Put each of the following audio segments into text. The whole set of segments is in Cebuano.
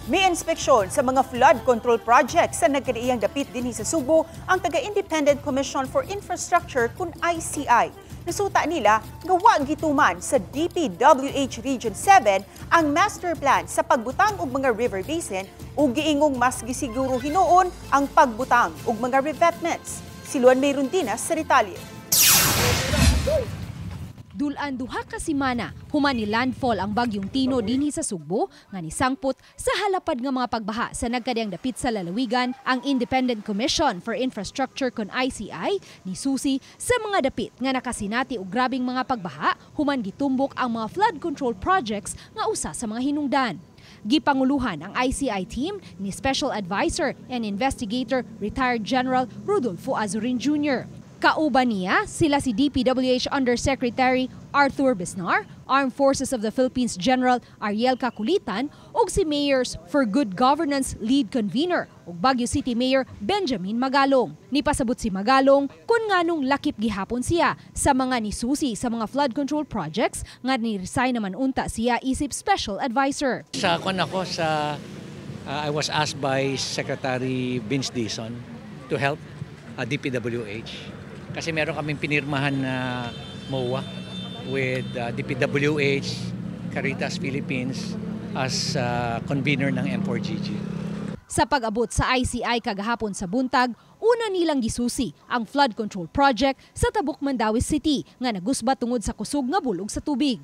May inspeksyon sa mga flood control projects sa nagkadaiyang dapit dinhi sa Sugbo ang taga-Independent Commission for Infrastructure kun ICI. Nasuta nila nga wa gituman sa DPWH Region 7 ang master plan sa pagbutang og mga river basin ug giingong mas gisiguro hinuon ang pagbutang og mga revetments. Si Luan May Rondina sa detalye. Dulan 2 ka semana human ni landfall ang bagyong Tino dinhi sa Sugbo nga nisangpot sa halapad nga mga pagbaha sa nagkadiyang dapit sa lalawigan, ang Independent Commission for Infrastructure kon ICI ni susi sa mga dapit nga nakasinati og grabeng mga pagbaha human gitumbok ang mga flood control projects nga usa sa mga hinungdan. Gipanguluhan ang ICI team ni Special Advisor and Investigator retired General Rodolfo Azurin Jr. Kauban niya sila si DPWH Undersecretary Arthur Bisnar, Armed Forces of the Philippines General Ariel Caculitan ug si Mayors for Good Governance Lead Convener ug Baguio City Mayor Benjamin Magalong. Nipasabot si Magalong kung nganong lakip gihapon siya sa mga nisusi sa mga flood control projects nga ni-resign naman unta siya isip special advisor. Sa kwan ako sa I was asked by Secretary Vince Dizon to help DPWH kasi meron kaming pinirmahan na MOA with DPWH, Caritas Philippines as convener ng M4GG. Sa pag-abot sa ICI kagahapon sa buntag, una nilang gisusi ang flood control project sa Tabuk, Mandaue City nga nagusba tungod sa kusog nga bulog sa tubig.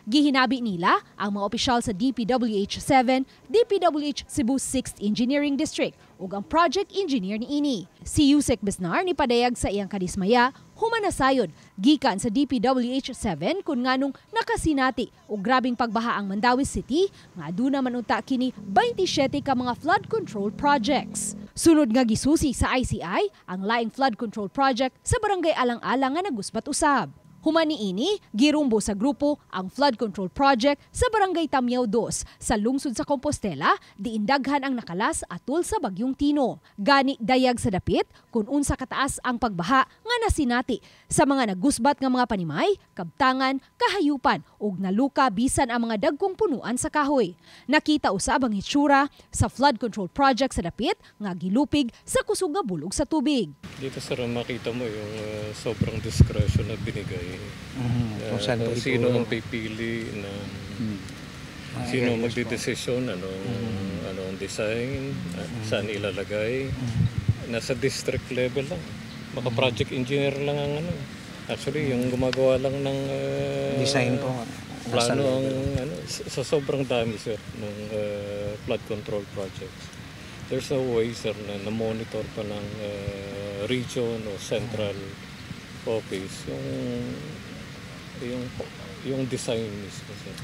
Gihinabi nila ang mga opisyal sa DPWH 7, DPWH Cebu 6th Engineering District ug ang project engineer niini. Si Usec Bisnar ni padayag sa iyang kadismaya human nasayod gikan sa DPWH 7 kung nganong nakasinati og grabeng pagbaha ang Mandaue City nga aduna man unta kini 27 ka mga flood control projects. Sunod nga gisusi sa ICI ang laing flood control project sa Barangay Alang-alang nga nagusbat usab. Human niini, girumbo sa grupo ang flood control project sa Barangay Tamiao 2 sa lungsod sa Compostela, diin daghan ang nakalas atol sa bagyong Tino. Gani dayag sa dapit kung unsa kataas ang pagbaha nga nasinati sa mga nagusbat nga mga panimay, kabtangan, kahayupan ug naluka bisan ang mga dagkong punuan sa kahoy. Nakita usab ang hitsura sa flood control project sa dapit nga gilupig sa kusog nga bulog sa tubig. Dito, sir, makita mo yung sobrang discretion na binigay. Kung saan Kung po sino ito- ang pipili ng sino ang magdedesisyon, anong design, saan ilalagay. Nasa district level lang. Maka project engineer lang ang ano. Actually, yung gumagawa lang ng design po. Nasa plano ang level. Ano, sa sobrang dami, sir, ng flood control projects. There's no way, sir, na na-monitor pa ng region o central office yung design mismo, sir.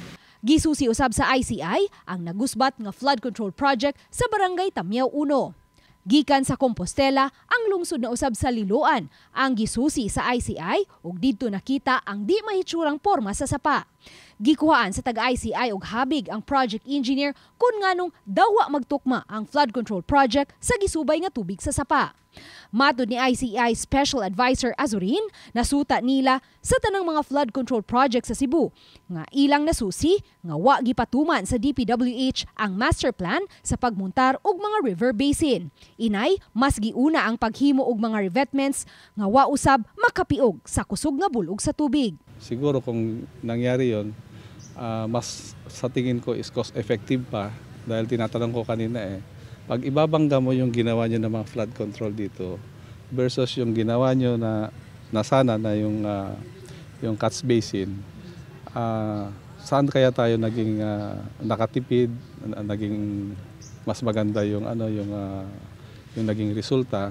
Gisusi usab sa ICI ang nagusbat nga flood control project sa Barangay Tamiao 1. Gikan sa Compostela, ang lungsod na usab sa Liloan ang gisusi sa ICI ug didto nakita ang di mahitsurang porma sa sapa. Gikuhaan sa taga-ICI og habig ang project engineer kung nganong daw wa magtukma ang flood control project sa gisubay nga tubig sa sapa. Matod ni ICI Special Advisor Azurin, nasuta nila sa tanang mga flood control project sa Cebu nga ilang nasusi nga wa gipatuman sa DPWH ang master plan sa pagmuntar og mga river basin. Inay, mas giuna ang paghimo og mga revetments nga wa usab makapiog sa kusog nga bulog sa tubig. Siguro kung nangyari yon, mas sa tingin ko is cost effective pa dahil tinatanong ko kanina eh, pag ibabangga mo yung ginawa nyo ng mga flood control dito versus yung ginawa nyo na, na sana na yung catch basin, saan kaya tayo naging nakatipid, naging mas maganda yung ano yung naging resulta?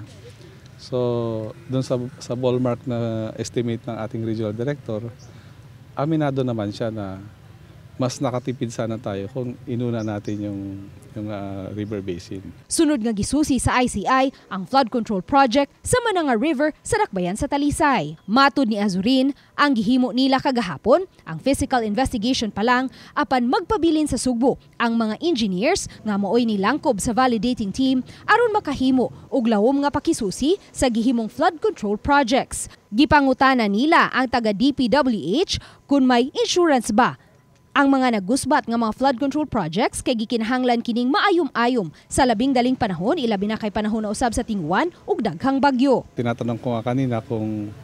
So, doon sa ballpark na estimate ng ating regional director, aminado naman siya na mas nakatipid sana tayo kung inuna natin yung river basin. Sunod nga gisusi sa ICI ang flood control project sa Mananga River sa Dakbayan sa Talisay. Matud ni Azurin, ang gihimo nila kagahapon, ang physical investigation pa lang apan magpabilin sa Sugbo ang mga engineers nga maoy nilangkob sa validating team aron makahimo og lawom nga pakisusi sa gihimong flood control projects. Gipangutana nila ang taga DPWH kung may insurance ba Ang mga nagusbat nga mga flood control projects kay gikinahanglan kining maayom-ayom sa labing daling panahon, ilabi na kay panahon na usab sa tinguan ug daghang bagyo. Tinatanong ko nga kanina kung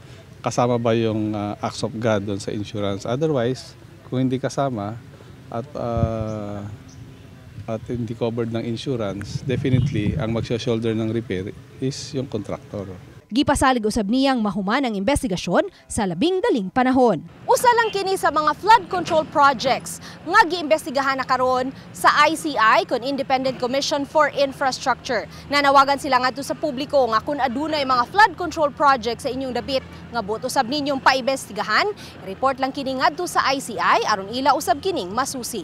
kasama ba yung acts of God doon sa insurance. Otherwise, kung hindi kasama at hindi covered ng insurance, definitely ang magsha-shoulder ng repair is yung contractor. Gipasalig usab niyang mahuman ang investigasyon sa labing daling panahon. Usa lang kini sa mga flood control projects nga giimbestigahan na karon sa ICI kon Independent Commission for Infrastructure. Nanawagan sila ngadto sa publiko nga kung adunay mga flood control projects sa inyong dapit nga buot usab ninyong paimbestigahan, report lang kini ngadto sa ICI aron ila usab kining masusi.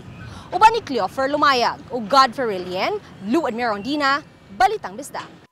Uban ni Cleofer Lumayag ug Godfrey Relien, Lou Admirondina, Balitang Bisdak.